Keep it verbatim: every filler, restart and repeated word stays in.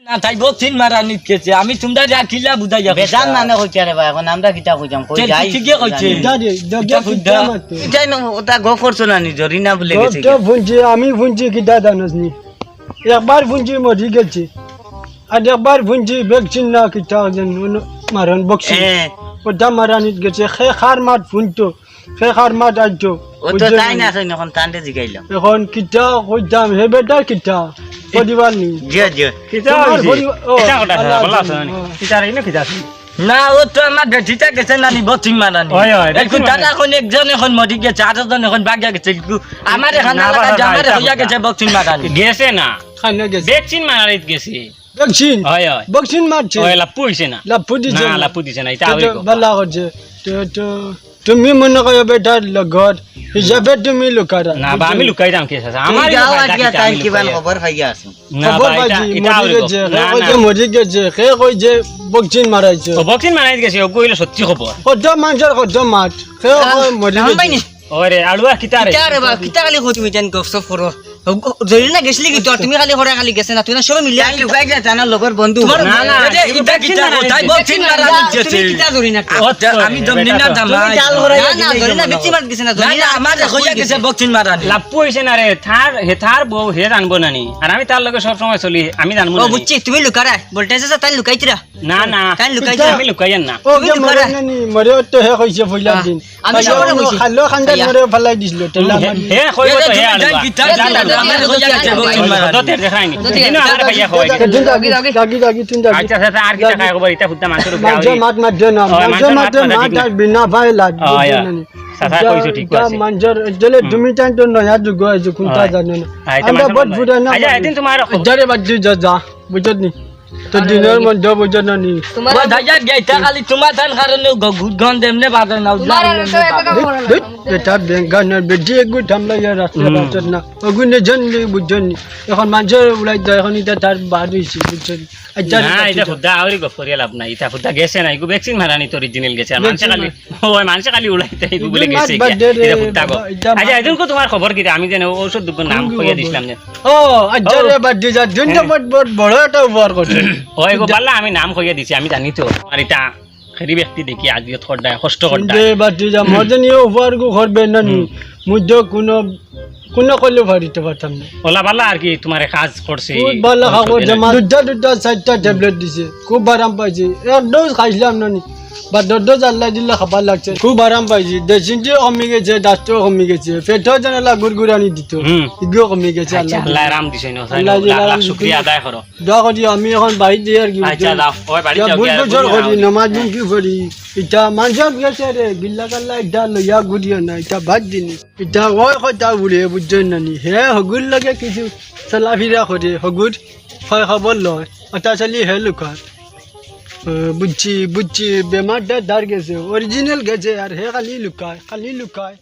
না, তাই বক্সিং মারানিত গেছে। আমি তুমরারে আর কিলা বুঝাইয়া বেজান কইতাম? নামে কইছে রে ভাই, এখন আমরা কিতা কইতাম? কই তে যাই? ঠিকই কইছে। কিতা রে, দগে কিতা ফুটা? ফুটা মারতো। ইটাই না, ওটা গো করছো না নি, জরিনা বলে গো গেছে তো গি। ফুনছি, আমি ফুনছি কিতা জানোস নি? একবার ফুনছি মরি গেছে, আর একবার ফুনছি ভ্যাকসিন না কিতা যেন মারন বক্সিং। হ্যাঁ। ওটা মারানিত গেছে, খে খার মাত ফুনতো। সে কার মাত আইতো? ও তো বুঝছো তাই নি? না, আছে না, এখন তানরে জিগাইলাম। এখন কিতা কইতাম, হে বেটার কিতা? পরিবার নি। জি, জি। কিতা তোমার হইছে? পরিবার, ও, কিতা কথা, আল্লাহ ভালা আছো জানে। নি? ও। কিতা রে, ইনো কিতা আছে? না, ও তো আমার বেটিটা গেছে না নি, বক্সিং মারানি। ওই, ওই, এখন বক্সিং তারা মারানি। এখন একজন এখন মরি গেছে, আরো জন এখন বাগিয়া গেছে। আমার এখানে না, এলাকায় বাবা, যে আমার এটা হইয়া কথা। গেছে বক্সিং মারানি। গেছে না। খানে গেছে। ভ্যাকসিন মারানিত গেছে। ভ্যাকসিন? হয়, হয়। ভ্যাকসিন মারছে? হয়, লাপ্পু হইছে না। লাপ্পু দিছে না, না। লাপ্পু দিছে না, ইটা তো আউরি তো গো। বালা করছে। তো, তো, তুমি মনে করো বেটার লগর হিসাবে তুমি লুকারা। না, বা, আমি লুকাইতাম কি, চাচা? তুমি আমার যাও ইনো আজকে ফায়দা কিতা, তাই আমি কিমান লুকাইয়া? খবর পাইয়া আছো? না, খবর বা, ইটা, পাইছি, ইটা মরি আউরি গো। গেছে, না, কে কইছে না। মরি গেছে, কে কইছে ভ্যাকসিন মারাইছে। ও, ভ্যাকসিন মারানিত গেছে, ওগু অইলো সত্যি খবর। কত মানুষর কত মাত, কে কয় মরি গেছে। ওরে, আলুয়া কিতা রে? কিতা রে বা, কিতা খালি কও তুমি তেন গপ সপ করো। জরিনা গেছলি কিতা? তুমি খালি করা খালি গেছে না, তুমি না সবে মিলে তাই লুকাই গেছে, জানো, লগর বন্ধু। তোমার না, না, এই যে তুমি ইটা ভ্যাকসিন কিতা মারা কও? তাই নিছে। ভ্যাকসিন মারা না, নিছে। তুমি কিতা জরিনা? আচ্ছা, আমি তো বেটা মিনার তো। দাম তুমি নাই। চাল করাই না, না, দিলে জরিনা মনে ভ্যাকসিন হয়। মারা গেছে না, না, জরিনা না, আমার ভ্যাকসিন কইয়া মারা গেছে গেছে। ভ্যাকসিন মারা নি। লাপ্পু হইছে না রে, তার, হে তার বউ, হে জানবো না নি। আর আমি তার লগে সব সময় চলি, আমি জানবো ও, না নি। বুঝছি, তুমি লুকারা। বলতে চাচা, তাই লুকাইতরা। না, না। তাই লুকাই ইটা দে। আমি লুকাইয়ার না। ও তুমি যে মরে লুকারা। না নি, মরে তো হে কইছে পয়লা আহ, দিন। আমি খাইয়া সবরে অন্য কইছি। খাইলো খান্দা খাইয়া। মরে ফালাই দিছিল, টেলা হুম, হে, মারি। হে কইবো এ তো, তো হে তুমি আলুয়া। যাই কিতা এ জানো, তো আমার তুমি কইয়া তো গেছে, তুমি বক্সিং মারা। তো তে দেখাইনি। তো তে দিনও আমার ভাইয়া কইয়া। তো দিন দাগি, দাগি, দাগি, দিন দাগি। আচ্ছা, আচ্ছা, আর কিতা খায় খবর? ইটা ফুটা মানষর উপরে মানষর আউরি। মাত মাত দে না, ও, মানষর মানষর মাত মাত দে না, মাত ঠিক আর আছে। বিনা ভাই লাগ, ও, বুঝছো ইয়া। না নি? চাচা ইটা, কইছো, ঠিক ইটা আছে। মানষর, এজলে হুম। তুমি টাইম তো নয়া যুগ আছে, কোনটা হয়। জানো না। হ্যাঁ, ইটা আমরা মানষর বহুত মাত। বুড়া না আচ্ছা, মানি। এদিন তোমার আচ্ছা, রে বাদ দি যা, যা, বুঝছো নি? তো দিনর মধ্যে বুঝো না নি? তোমার ও দাদা, গেইতা খালি তোমার তান কারণে গ-, গ-, গন্ধ এমনে বাজে না, তোমার উজলা আর তো এমনে এত বাজে। কাম করে না। ধুত, এটা বেঙ্গানোর বেটি এগু থামলা ইয়া রাস্তা হুম। বাজত না। অগুনে জানলে বুঝো নি? এখন মানষর উড়াই দেয়, এখন ইটা তার বাদ হইছে, বুঝছো নি? আচ্ছা, না, আচ্ছা, ইটা আচ্ছা। হুদ্দা আউরি গপ করিয়া লাভ নাই। ইটা হুদ্দা গেছে না, এগু ভ্যাকসিন মারানিত original গেছে। আর মানষে ভ্যাকসিন খালি মারা। ওই মানষে খালি উড়াইতে আইবো বলে ইগুন গেছে মাত বাদ দে রে, আচ্ছা, বাবা, ইটা মাত আইজুন কো তোমার খবর কিতা? আমি যেন ঔষধ দুগুন নাম কইয়া দিছিলাম যে। ও, আচ্ছা ও। রে, বাদ দে যা। দিনটা হ্যাঁ। বহুত বড়, বড় একটা উপকার করছে। ওই গো, বাল্লা, আমি নাম কইয়া দিছি, আমি জানি তো। আর ইটা খেরি ব্যক্তি দেখি আজ ইয়ে থর দায়, কষ্ট কর দায়। দে বাদ দে যা, মজা নিয়ে উপকার গো করবে না নি। হুম। মুই তো কোনো, কোনো করলেও পারিতে পারতাম না। ওলা বাল্লা আর কি তোমারে কাজ করছে। খুব ভালা খবর যে মা দুটা দুটা চারটা ট্যাবলেট দিছে, খুব আরাম পাইছি। এক ডোজ খাইছিলাম না নি, বা দশ ডোজ আল্লাহ দিলে খাবার লাগছে, খুব আরাম পাইছি। দেশিনটিও কমি গেছে, দাঁতও কমি গেছে, পেটও যেন আল্লাহ গুড়গুড়ানি দিত, হুম। ইগুও কমি গেছে আচ্ছা, আল্লাহ আল্লাহ দিলে। আরাম দিছে না, আল্লাহ দিলে লাখ লাখ আরাম শুকরিয়া দিছে। আদায় করো। দোয়া করি আমি এখন বাড়িত যাই আর কি, আচ্ছা, বুঝছো? যাও, ওই বাড়িত যা যাও, বুঝ গিয়া বুঝ ঘুরি করি, আনো। নামাজ মুখি পড়ি, ইটা মানষর গেছে রে, বিল্লা কাল্লা ইটা লইয়া ঘুরিও না, ইটা বাদ দিনি। ইটা ওই কথা বলে, বুঝছো না নি? হে হগুর লগে কিছু চলাফিরা করে, হগুর হয় খবর লয়, ওটা চলি হে লুকার। ও, বুঝছি, বুঝছি, বেমারটা তার গেছে, original গেছে, আর হে খালি লুকায়, খালি লুকায়।